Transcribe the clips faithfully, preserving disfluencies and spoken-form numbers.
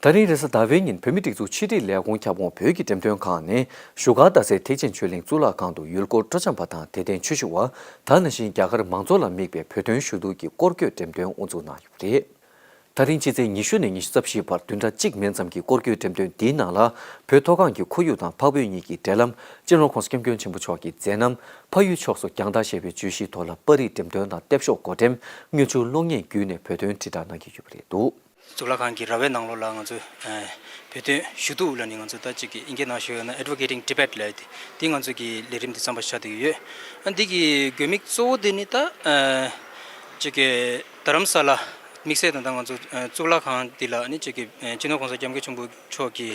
ད་རིང་རེས་གཟའ་ཟླ་བའི་ཉིན་བོད་མིའི་སྒྲིག་འཛུགས་ཕྱི་དྲིལ་ལས་ཁུངས་ཁྱབ་ཁོངས་བོད་ཀྱི་འགྲེམས་སྟོན་ཁང་ནས་བཞུགས་སྒར་རྡ་སའི་ཐེག་ཆེན་ཆོས་གླིང་གཙུག་ལག་ཁང་དུ་ཡུལ་སྐོར་སྤྲོ་འཆམ་པ་དང་དད་ལྡན་ཆོས་ཞུ་བ། ད་ནང་བཞིན་རྒྱ་གར་མང་ཚོགས་ལ་དམིགས་པའི་བོད་དོན་ཞུ་གཏུག་གི་སྐོར་སྐྱོད་འགྲེམས་སྟོན་དབུ་འཛུགས་གནང་ཡོད་པ་རེད། ད་རིང་ཕྱི་ཚེས་ཉི་ཤུ་ནས་ཉི་ཤུ་རྩ་བཞིའི་བར་བདུན་ཕྲག་གཅིག་མན་ཙམ་གྱི་སྐོར་སྐྱོད་འགྲེམས་སྟོན་འདིའི་ནང་ལ། བོད་མཐོ་སྒང་གི་ཁོར་ཡུག་དང་འཕགས་བོད་གཉིས་ཀྱི་འབྲེལ་ལམ། སྤྱི་ནོར་༸གོང་ས་༸སྐྱབས་མགོན་ཆེན་པོ་མཆོག་གི་མཛད་རྣམ། ཕ་ཡུལ་ཕྱོགས་སུ་རྒྱང་ཐག་ཞེས་པའི་བརྗོད་གཞིའི་ཐོག་ལ་པར་རིས་འགྲེམས་སྟོན་དང་། ལྟེབ་ཤོག་སྒོ་འགྲེམས། དངུལ་ཆུ་གློག་བརྙན་བརྒྱུད་ནས་བོད་དོན་དྲིལ་བསྒྲགས་གནང་གི་ཡོད་པ་རེད་འདུག། གཙུག་ལག་ཁང་གི་ར་བའི་ནང་ལོགས་ལ་ང་ཚོས་ཨ་བོད་དོན་ཞུ་གཏུག་ལབ་ནས། ང་ཚོ་ད་ཅིག་གི་ཨིན་སྐད་ནང་ཞུ་ཡོད་ན་Advocating Tibet ལབ་ཡོད་དེ། འདི་ང་ཚོ་གི་ལས་རིམ་འདི་བརྩམས་པ་ཆགས་བསྡད་ཀྱི་ཡོད། ཨ་འདི་གི་དགོས་དམིགས་གཙོ་བོ་འདི་ནི་ད་ཨ་ཅིག་གི་རྡ་རམ་ས་ལ་དམིགས་བསལ་དང་། ད་ང་ཚོ་ཨ་གཙུག་ལག་ཁང་འདི་ལ་ནི་ཅིག་གི་ཨ་སྤྱི་ནོར་༸གོང་ས་༸སྐྱབས་མགོན་ཆེན་པོ་མཆོག་གི་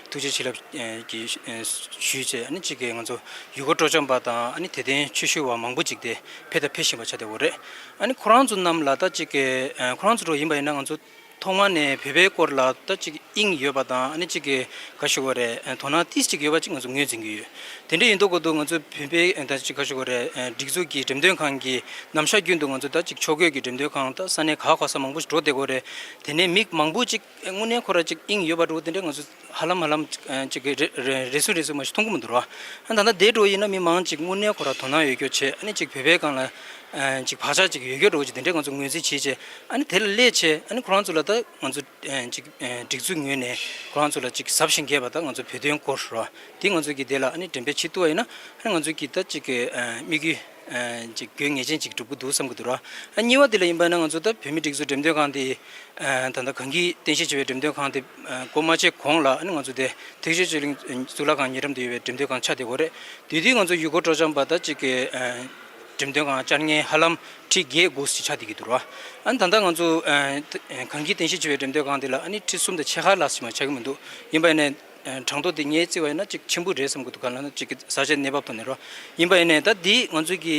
ཐུགས་རྗེ་བྱིན་རླབས་ཨ་གི་ཨ་ཞུས་བྱས། ཨ་ནི་ཅིག་གི་ང་ཚོ་ཡུལ་སྐོར་སྤྲོ་འཆམ་པ་དང་། ཨ་ནི་དད་ལྡན་ཆོས་ཞུ་བ་མང་པོ་ཅིག་དེ་ཕེབས་དང་ཕེབས་བཞིན་པ་ཆགས་བསྡད་ཡོད་རེད། ཨ་ནི་ཁོ་རང་ཚོ་རྣམས་ལ་ད་ཅིག་གི་ཨ་ཁོ་རང་ཚོ་འདྲ་ཡིན་པ་ཡིན་ན། ང་ཚོ་ཐོག་མ་ནས་བོད་པའི་སྐོར་ལ་ད་ཅིག་དབྱིངས་ཡོད་པ་དང་། ཨ་ནི་ཅིག་གི་ག་ཞུ་དགོས་རེད། དོ་སྣང་ཏིས་ཅིག་ཡོད་པ་ཅིག་ང་ཚོ་ངོས་འཛིན་གྱི་ཡོད། དེ་འདྲ་ཡིན་མདོག་གོ་འདུག། ང་ཚོ་བོད་པའི་ད་ཅིག་ག་ཞུ་དགོས་རེད། སྒྲིག་འཛུགས་ཀྱི་འགྲེམས་སྟོན་ཁང་གི་རྣམ་གཞག་རྒྱུན་དུ་ང་ཚོ་ད་ཅིག་ཕྱོགས་བགོས་ཀྱི་འགྲེམས་སྟོན་ཁང་ད་ས་གནས་ག་ག་ས་མང་པོ་ཞིག་འགྲོ་བསྡད་ཀྱི་ཡོད་རེད། དེ་ནས་མི་མང་པོ་ཅིག་དངོས་གནས་ཁོ་རང་ཅིག་དབྱིངས་ཡོད་པ་འདྲ་བོ་དེ་འདྲ་ང་ཚོ་ཧ་ལམ་ཧ་ལམ་ཅིག་ཨ་ཅིག་རེ་རེ་རེ་ཟུང་རེ་ཟུང་མ་ཞིག་མཐོང་གི་མི་འདུག་ར། ཨ་ད་ལྟ་དེ་འདྲ་བོ་ཡིན་ན་མི་མང་ཅིག་དངོས་གནས་ཁོ་རང་དོ་སྣང་ཡོད་རྒྱུ་བྱས། ཨ་ནི་ཅིག་བོད་པའི་སྒང་ལ་ཨ་ཅིག་བག་ཆགས་ཅིག་ཡོད་རྒྱུ་འདྲ་བོ་ཅིག་དེ་འདྲ་ང་ཚོ་ངོས་འཛིན་བྱས་བྱས། ཨ་ནི་དེ་ལ་སླེབས་བྱས། ཨ་ནི་ཁོ་རང་ཚོ་ལ་ད་ང་ཚོ་ཨ་ཅིག་ཨ་སྒྲིག་འཛུགས་ངོས་ནས་ཁོ་རང་ཚོ་ལ་ཅིག་ཟབ་ཞིང་རྒྱས་པ་ད་ང་ཚོ་བོད་དོན་སྐོར་ར། དེ་ང་ཚོ་གི་དེ་ལ་ཨ་ནི་འགྲེམས་སྤེལ་བྱེད་ཐུབ་པ་ཡིན་ན། ཨ་ནི་ང་ཚོ་གི་ད་ཅིག་གི་ཨ་དམིགས་ཡུལ་ཨ་ཅིག་དགོས་ངེས་ཅན་ཅིག་འགྲུབ་ཀྱི་འདུག་བསམ་གྱི་འདུག་ར། ཨ་གཉིས་པ་དེ་ལ་ཡིན་པ་ན། ང་ཚོ་ད་བོད་མིའི་སྒྲིག་འཛུགས་འགྲེམས་སྟོན་ཁང་དེ་ཨ་ད་ལྟ་གངས་སྐྱིད་རྟེན་གཞི་བྱས་པའི་འགྲེམས་སྟོན་ཁང་དེ་ཨ་སྒོ་མ་ཕྱེ་གོང་ལ། ཨ་ནི་ང་ཚོ་དེ་ཐེག་ཆེན་ཆོས་གླིང་གཙུག་ལག་ཁང་ཉེ་འགྲམ་དུ་ཡོད་པའི་འགྲེམས་སྟོན་ཁང་ཆགས་བསྡད་ཡོད་རེད། དེ་དུས་ང་ཚོ་ཡུལ་སྐོར་སྤྲོ་འཆམ་པ་ད་ཅིག་གི་ཨ་འགྲེམས་སྟོན་ཁང་བཅར་མཁན་ཧ་ལམ་ཁྲི་བརྒྱད་དགུ་ཞིག་ཆགས་བསྡད་ཀྱི་འདུག་ར། ཨ་ནི་ད་ལྟ་ང་ཚོ་ཨ་གངས་སྐྱིད་རྟེན་གཞི་བྱས་པའི་འགྲེམས་སྟོན་ཁང་དེ་ལ་ཨ་ནི་ཁྲི་གསུམ་དང་ཕྱེད་ཀ་ལྷག་ཞིག་མ་ཆགས་ཀྱི་མི་འདུག། ཡིན་པ་ཡིན་ནའི་ཨ་གྲངས་ཐོ་དེ་ངས་བརྩིས་པ་ཡིན་ན་ཅིག་ཆེན་པོ་རེད་བསམ་གྱི་འདུག། གང་ལབ་ན་ཅིག་གི་བཟའ་བཅའི་གནས་བབ་ཐོག་ནས་རོ། ཡིན་པ་ཡིན་ནའི་ད་འདི་ང་ཚོ་གི་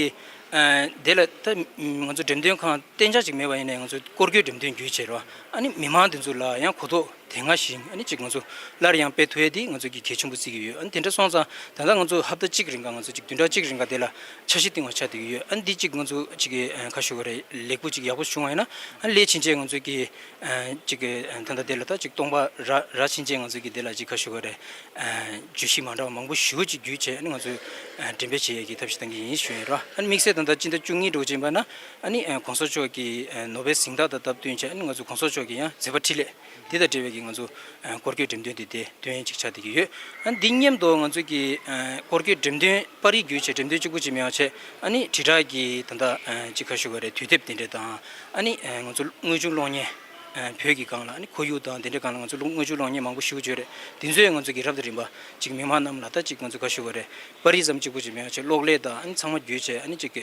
ཨ་དེ་ལ་ད་ང་ཚོ་འགྲེམས་སྟོན་ཁང་གཏན་འཇགས་ཅིག་མེད་པ་ཡིན་ནའི། ང་ཚོ་སྐོར་སྐྱོད་འགྲེམས་སྟོན་བརྒྱུད་བྱས་རོ། ཨ་ནི་མི་མང་དེ་ཚོ་ལ་ཡང་གོ་རྟོགས་དེ་སྔ་བཞིན་ཨ་ནི་ཅིག་ང་ཚོ་སླར་ཡང་སྤེལ་ཐུབ་ཡས་དེ་ང་ཚོ་གི་གལ་ཆེན་པོ་བརྩི་གི་ཡོད། ཨ་ནི་དེ་འདྲ་སོང་ཙང་ད་ལྟ་ང་ཚོ་ཧབ་ཏ་གཅིག་རིང་ག་ང་ཚོ་ཅིག་བདུན་ཕྲག་གཅིག་རིང་ག་དེ་ལ་འཆར་གཞི་བཏིང་བ་ཆགས་བསྡད་ཀྱི་ཡོད། ཨ་ནི་འདི་ཅིག་ང་ཚོ་ཅིག་གི་ཨ་ག་ཞུ་དགོས་རེད། ལེགས་པོ་ཅིག་ཡག་པོ་བྱུང་བ་ཡིན་ན། ཨ་ནི་སླད་ཕྱིན་ཆད་ང་ཚོ་གི་ཨ་ཅིག་གི་ཨ་ད་ལྟ་དེ་ལ་ད་ཅིག་སྟོང་པ་ར་ར་ཕྱིན་ཆད་ང་ཚོ་གི་དེ་ལ་ཅིག་ག་ཞུ་དགོས་རེད། ཨ་བརྗོད་གཞི་མ་འདྲ་བ་མང་པོ་ཞེ་པོ་ཅིག་བརྒྱུད་བྱས། ཨ་ནི་ང་ཚོས་ཨ་འགྲེམས་སྤེལ་བྱེད་ཡས་ཀྱི་ཐབས་ཤེས་གཏང་གི་ཡིན་ཞུ་ཡིན་ར། ཨ་ནི་དམིགས་བསལ་ད་ལྟ་སྤྱི་ཟླ་བཅུ་གཉིས་འགྲོ་བཞིན་པ་ན། ཨ་ནི་ཨ་གོང་ས་མཆོག་གི་ཨ་ནོ་བེལ་གཟེངས་རྟགས་དང་སྟབས་བསྟུན་བྱས། ཨ་ནི་ང་ཚོ་གོང་ས་མཆོག་གི་ཡང་མཛད་པ་འཕྲིན་ལས་འདི་དང་འབྲེལ་བའི་གི་ང་ཚོ་ཨ་སྐོར་སྐྱོད་འགྲེམས་སྟོན་འདི་དེ་སྟོན་ཡས་ཅིག་ཆགས་བསྡད་ཀྱི་ཡོད། ཨ་ནི་འདི་མཉམ་དུ་ང་ཚོ་གི་ཨ་སྐོར་སྐྱོད་འགྲེམས་སྟོན་པར་རིས་བརྒྱུད་བྱས། འགྲེམས་སྟོན་གཅིག་པུ་ཅིག་མེད་པ་བྱས། ཨ་ནི་དྲིལ་བསྒྲགས་ཀྱི་ད་ལྟ་ཨ་ཅིག་ག་ཞུ་དགོས་རེད། དུས་དེབ་དེ་འདྲ་དང་། ཨ་ནི་ཨ་ང་ཚོ་དངུལ་ཆུ་གློག་བརྙན། ཨ་བོད་ཀྱི་སྒང་ལ། ཨ་ནི་ཁོར་ཡུག་དང་དེ་འདྲའི་སྒང་ལ་ང་ཚོ་དངུལ་ཆུ་གློག་བརྙན་མང་པོ་ཞེ་པོ་ཅིག་ཡོད་རེད། དེ་ཚོས་ང་ཚོ་གི་རབ་དང་རིམ་པ་ཅིག་མི་མང་རྣམས་ལ་ད་ཅིག་ང་ཚོ་ག་ཞུ་དགོས་རེད། པར་རིས་ཙམ་གཅིག་པུ་ཅིག་མེད་པ་བྱས། གློག་ཀླད་དང་ཨ་ནི་ཚང་མ་བརྒྱུད་བྱས། ཨ་ནི་ཅིག་གི་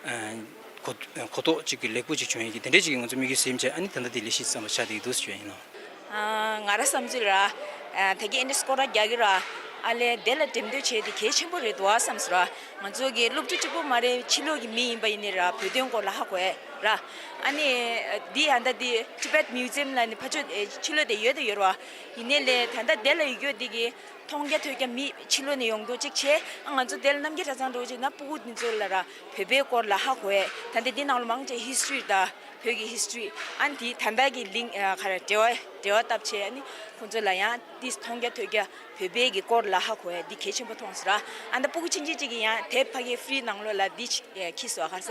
ཨ་གོ་གོ་རྟོགས་ཅིག་གི་ལེགས་པོ་ཅིག་བྱུང་ཡས་ཀྱི་དེ་འདྲའི་ཅིག་གི་ང་ཚོ་དམིགས་ཡུལ་ཟིན་བྱས། ཨ་ནི་ད་ལྟ་དེ་ལས་གཞི་བརྩམས་པ་ཆགས་བསྡད་ཀྱི་འདུག་ཟེར་ཞུ་ཡ་ཡིན་ནོ། ཨ་ང་རང་བསམ་ཚུལ་ལ། ཨ་ད་གིན་ཨེ་འདྲ་སྐོར་ར་རྒྱག་གི་ར། ཨ་ལས་དེ་ལ་འགྲེམས་སྟོན་བྱས་དེ་གལ་ཆེན་པོ་རེད་འདུག་ཨ་བསམ་སོང་ར། ང་ཚོ་གི་སློབ་ཕྲུག་གཅིག་པུ་མ་རེད། ཕྱི་ལོགས་ཀྱི་མི་ཡིན་པ་ཡིན་ནའི་ར། བོད་དོན་སྐོར་ལ་ཧ་གོ་ཡས་ར། ཨ་ནི་འདི་ཨ་ད་འདི་Tibet Museum ལ་ནི་ཕ་ཆོས་ཨེ་ཕྱི་ལོགས་དེ་ཡོད་དེ་ཡོད་ར། ཡིན་ནའི་ལས་ད་ལྟ་དེ་ལ་ཡོད་རྒྱུ་འདི་གི་མཐོང་རྒྱ་ཐོས་རྒྱ་མི་ཕྱི་ལོགས་ནས་ཡོང་རྒྱུ་གཅིག་བྱས། ཨ་ང་ཚོ་དེ་ལ་རྣམ་རྒྱལ་གྲྭ་ཚང་འདྲ་བོ་ཅིག་ན་སྤུ་གུ་འདི་ཚོ་ལ་ར་བོད་པའི་སྐོར་ལ་ཧ་གོ་ཡས། ད་ལྟ་འདི་ནང་ལ་མང་ཆེ་history དང་བོད་ཀྱི་history། ཨ་ནི་དེ་ད་ལྟ་གི་ལིང་ཨ་ག་རེ་འབྲེལ་བ་འབྲེལ་བ་བཏབ་བྱས། ཨ་ནི་ཁོང་ཚོ་ལ་ཡང་འདི་མཐོང་རྒྱ་ཐོས་རྒྱ་བོད་པའི་གི་སྐོར་ལ་ཧ་གོ་ཡས་འདི་གལ་ཆེན་པོ་མཐོང་སོང་ར། ཨ་ནི་སྤུ་གུ་ཆུང་ཆུང་གཅིག་གིས་ཡང་དེབ་ཕ་གིའི་free ནང་ལོགས་ལ་འདི་ཨ་ཁྱེར་སོང་། ག་རེ་ཟ།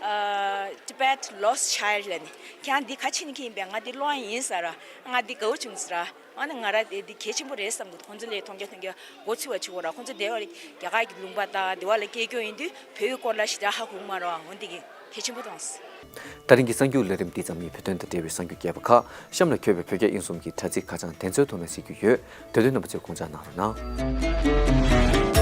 ཨ་Tibet Lost Child ལབ་ནས། ཁྱེད་རང་འདི་ག་ཕྱིན་ནས་ཁྱེར་ཡིན་པས། ང་འདི་ཀློག་ཡ་ཡིན་ཟེར་ར། ང་འདི་དགའ་བོ་བྱུང་ཟེར་ར། ཨ་ནི་ང་ར་དེ་འདི་གལ་ཆེན་པོ་རེད་བསམ་གི། ཁོང་ཚོ་ལས་མཐོང་རྒྱ་ཐོས་རྒྱ་སྒོ་ཚུད་པ་བྱེད་དགོས་ར། ཁོང་ཚོ་དེ་བ་རྒྱ་གར་གྱི་ལུང་པ་དང་དེ་བ་ལ་སྐྱེས་སྐྱོ་ཡིན་དུས་བོད་ཀྱི་སྐོར་ལ་ཞེ་དྲག་ཧ་གོ་གི་མ་རེད་བ། འོ་འདི་གི་གལ་ཆེན་པོ་མཐོང་སོང་། ད་རིང་གི་གསར་འགྱུར་ལས་རིམ་འདི་ཙམ་ཡིན། བོད་དོན་དང་འབྲེལ་བའི་གསར་འགྱུར་རྒྱས་པ་ཁག་གཤམ་ལ་འཁོད་པའི་བོད་སྐད་དབྱིན་གསུམ་གྱི་དྲ་ཚིགས་ཁ་བྱང་དེ་ཚོའི་ཐོག་ནས་གཟིགས་རྒྱུ་ཡོད། དེ་དུས་རྣམ་པ་ཚོས་དགོངས་འཇགས་གནང་རོགས་གནང་།